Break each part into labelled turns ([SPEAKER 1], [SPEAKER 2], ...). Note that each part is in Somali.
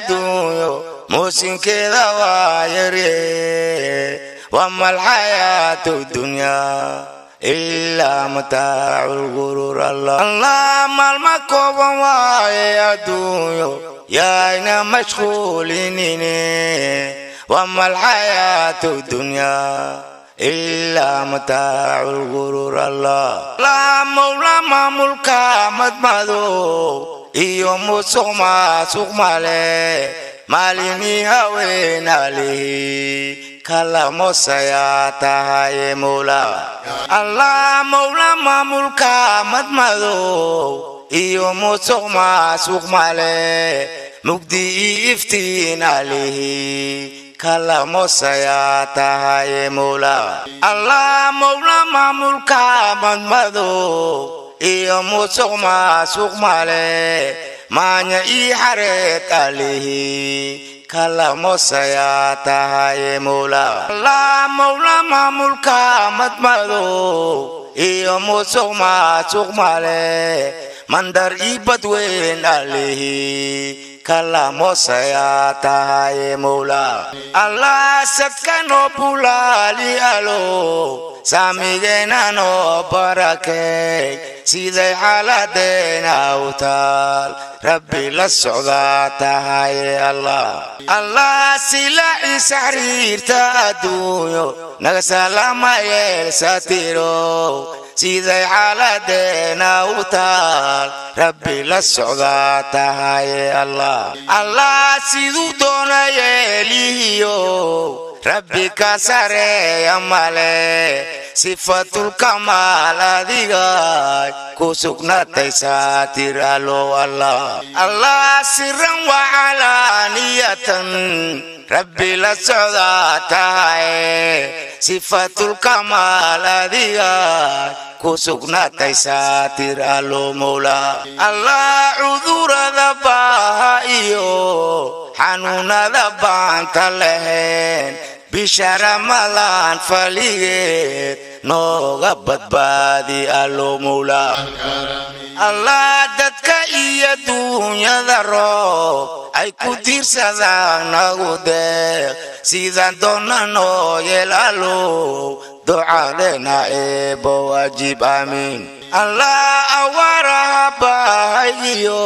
[SPEAKER 1] Adduunyo muusinkeeda waa yarye. وما الحياة الدنيا إلا متاع الغرور. Allah, Allah, maalma kooban waaye adduunyo, yaayna mashquulinine. وما الحياة الدنيا إلا متاع الغرور. Allah, Allah, Mawla, maamulka madmadow iyo musuq maasuq male, maalini haween alihi kala mosayaa tahaye Mawla. Allah, Mawla, maamulka madmadow iyo musuq maasuq male, mugdi iyo iftiin alihi kala mosayaa tahaye Mawla. Allah, Mawla, maamulka madmadow iyo musuq maasuq male, maanya ii xareed alihi kala mosayaa tahaye Mawla. Allah, Mawla, maamulka madmadow iyo musuq maasuq male, mandar ii badweyn alihi kala mosayaa tahaye Mawla. Allah, sadkanoo bulaali alo, saamigeena noo barakey, siday xaaladeena u taal Rabbi la socdaa tahaye Allah. Allah, silaciisa xiriirta adduunyo naga salaama yeel satiro, siday xaaladeena u taal Rabbi la socdaa tahaye Allah. Allah, siduu doona yeelihiyo Rabbi ka sareeya male, sifatulkamaal adiga ku sugnaatay saatir alo. Allah, Allah, siran wacalaaniyatan Rabbi la socdaa tahaye, sifatulkamaal adiga ku sugnaatay saatir alo Mawla. Allah, cudurada baaha iyo xanuunada baanta lahayn, bisha Ramadan faligeed nooga badbaadi allo Mawla. Allah, dadka iyo duunyada roob ay ku tiirsadaan nagu deeq, sidaan doona noo yeel allow, ducadeena Eebo waajib, aamiin. Allah, awaaraha baahay iyo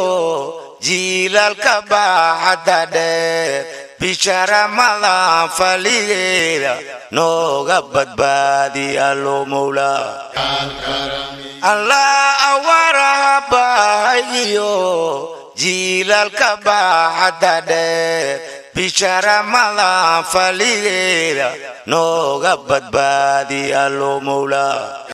[SPEAKER 1] jiilaalka baaxadda dheer, bisha Ramadan faligeeda nooga badbaadi allo Mawla. Allah, awaaraha baahay iyo jiilaalka baaxadda dheer, bisha Ramadan faligeeda nooga badbaadi allo Mawla.